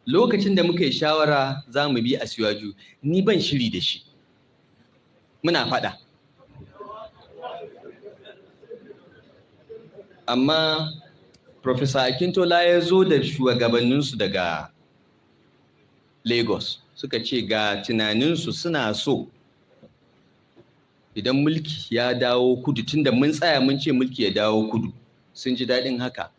Lokacin da muka yi shawara za mu bi Asiwaju, ni ban shiri da shi. Muna faɗa. Amma Professor Akintola ya zo da shugabanninsu daga Lagos, suka ce ga tunaninsu, suna so idan mulki ya dawo kudu, tunda mun tsaya mun ce mulki ya dawo kudu, sun ji daɗin haka.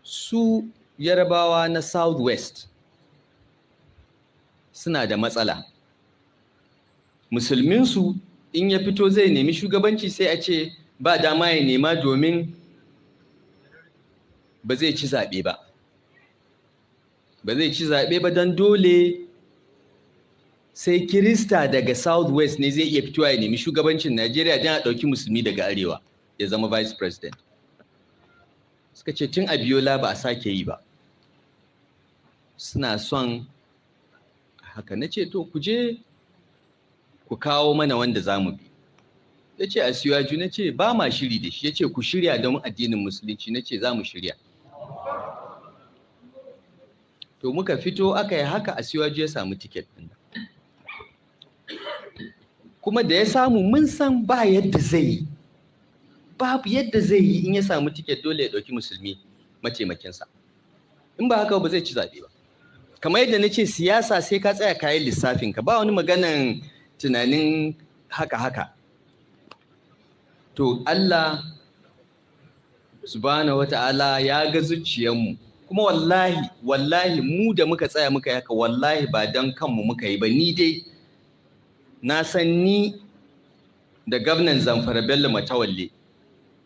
Su Yarabawa na Southwest suna da matsala. Musulminsu in ya fito zai nemi shugabanci, sai a ce ba dama ya nema domin ba zai ci zaɓe ba. Ba zai ci zaɓe ba don dole sai Kirista daga Southwest ne zai iya fitowa ya nemi shugabancin Najeriya, don a ɗauki musulmi daga Arewa ya zama vice president. Suka ce tun Abiola ba a sake yi ba. Suna son haka. Na ce to, ku je ku kawo mana wanda za mu bi. Ya ce Asiwaju. Na ce ba ma shiri da shi. Ya ce ku shirya don addinin Musulunci. Na ce za mu shirya. To, muka fito aka yi haka, Asiwaju ya samu ticket ɗin. Kuma da ya samu, mun san ba yadda zai yi. Babu yadda zai yi, in ya samu ticket dole ya ɗauki musulmi mataimakinsa. In ba haka ba zai ci zaɓe ba. Kamar yadda na ce, siyasa sai ka tsaya kayan lissafinka, ba wani maganan tunanin haka haka. To, Allah Subhanahu wata'ala ya ga zuciyarmu, kuma wallahi wallahi mu da muka tsaya muka yi haka, wallahi ba don kanmu muka yi ba. Ni dai na san ni da gwamnan Zamfara Bello Matawalle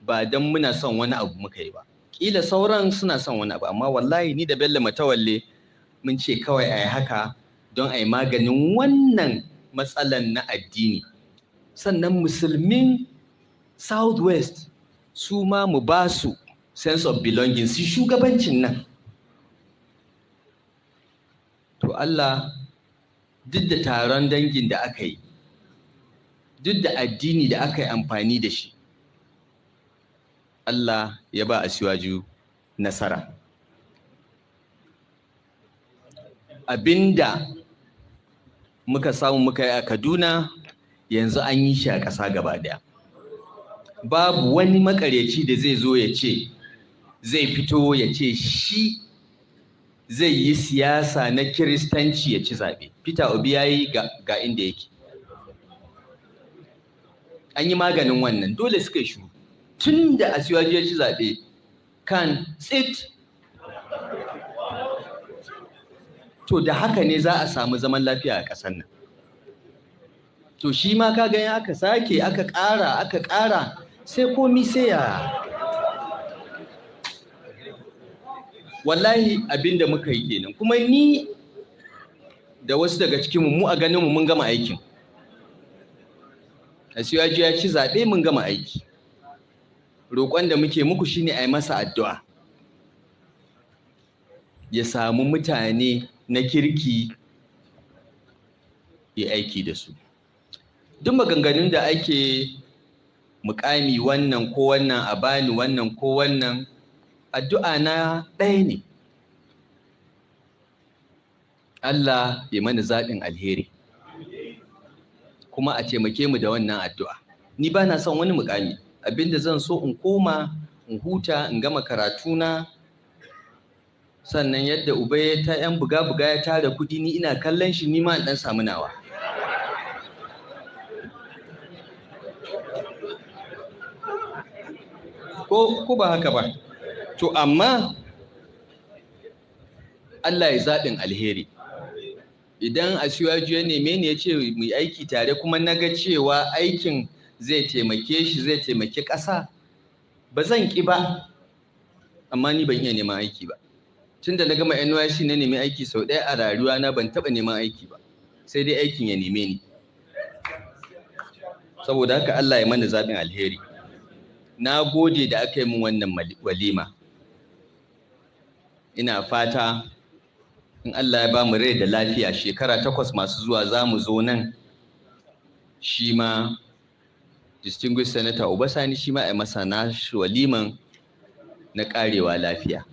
ba don muna son wani abu muka yi ba. Kila sauran suna son wani abu, amma wallahi ni da Bello Matawalle mun ce kawai a yi haka don a yi maganin wannan matsalan na addini, sannan musulmin Southwest su ma mu ba su sense of belonging, su shugabancin nan. To, Allah, duk da taron dangin da aka yi, duk da addini da aka yi amfani da shi, Allah ya ba Asiwaju nasara. Abinda muka samu muka yi a Kaduna, yanzu an yi shi a ƙasa gaba ɗaya. Babu wani makaryaci da zai zo ya ce zai fito ya ce shi zai yi siyasa na Kiristanci ya ci zaɓe. Peter Obi ya yi, ga inda yake. An yi maganin wannan, dole suka yi shuru. Tun da Asiwaju ya ci zaɓe kan tsit. To, da haka ne za a samu zaman lafiya a ƙasar nan. To, shi ma ka gani, aka sake aka ƙara, aka ƙara, sai komi sai ya wallahi abin da muka yi kenan. Kuma ni da wasu daga cikinmu, mu a ganinmu mun gama aikin. Asiwaju ya ci zaɓe, mun gama aiki. Roƙon da muke muku shine a yi masa addu'a ya samu mutane na kirki ya aiki da su. Duk maganganun da ake, mukami wannan ko wannan, a bani wannan ko wannan, addu'a na ɗaya ne: Allah ya mana zaɓin alheri, kuma a taimake mu da wannan addu'a. Ni ba na son wani mukami. Abinda zan so, in koma in huta, in gama karatuna. Sannan yadda uba ya ta yan buga-buga ya tara kuɗi, ni ina kallon shi, ni ma in ɗan samu nawa. Ko ba haka ba? To, amma Allah ya zaɓin alheri. Idan Asiwaju ya neme ni ya ce mu yi aiki tare, kuma na ga cewa aikin zai taimake shi, zai taimaki ƙasa, ba zan ƙi ba. Amma ni ban iya neman aiki ba. Tun da na gama NYSC na nemi aiki sau ɗaya a rayuwa na, ban taɓa neman aiki ba, sai dai aikin ya neme ni. Saboda haka, Allah ya mana zaɓin alheri. Na gode da aka yi min wannan walima. Ina fata in Allah ya ba mu rai da lafiya, shekara 8 masu zuwa za mu zo nan, shi ma distinguished Senator Uba Sani, shi ma a masa nashi waliman na karewa lafiya.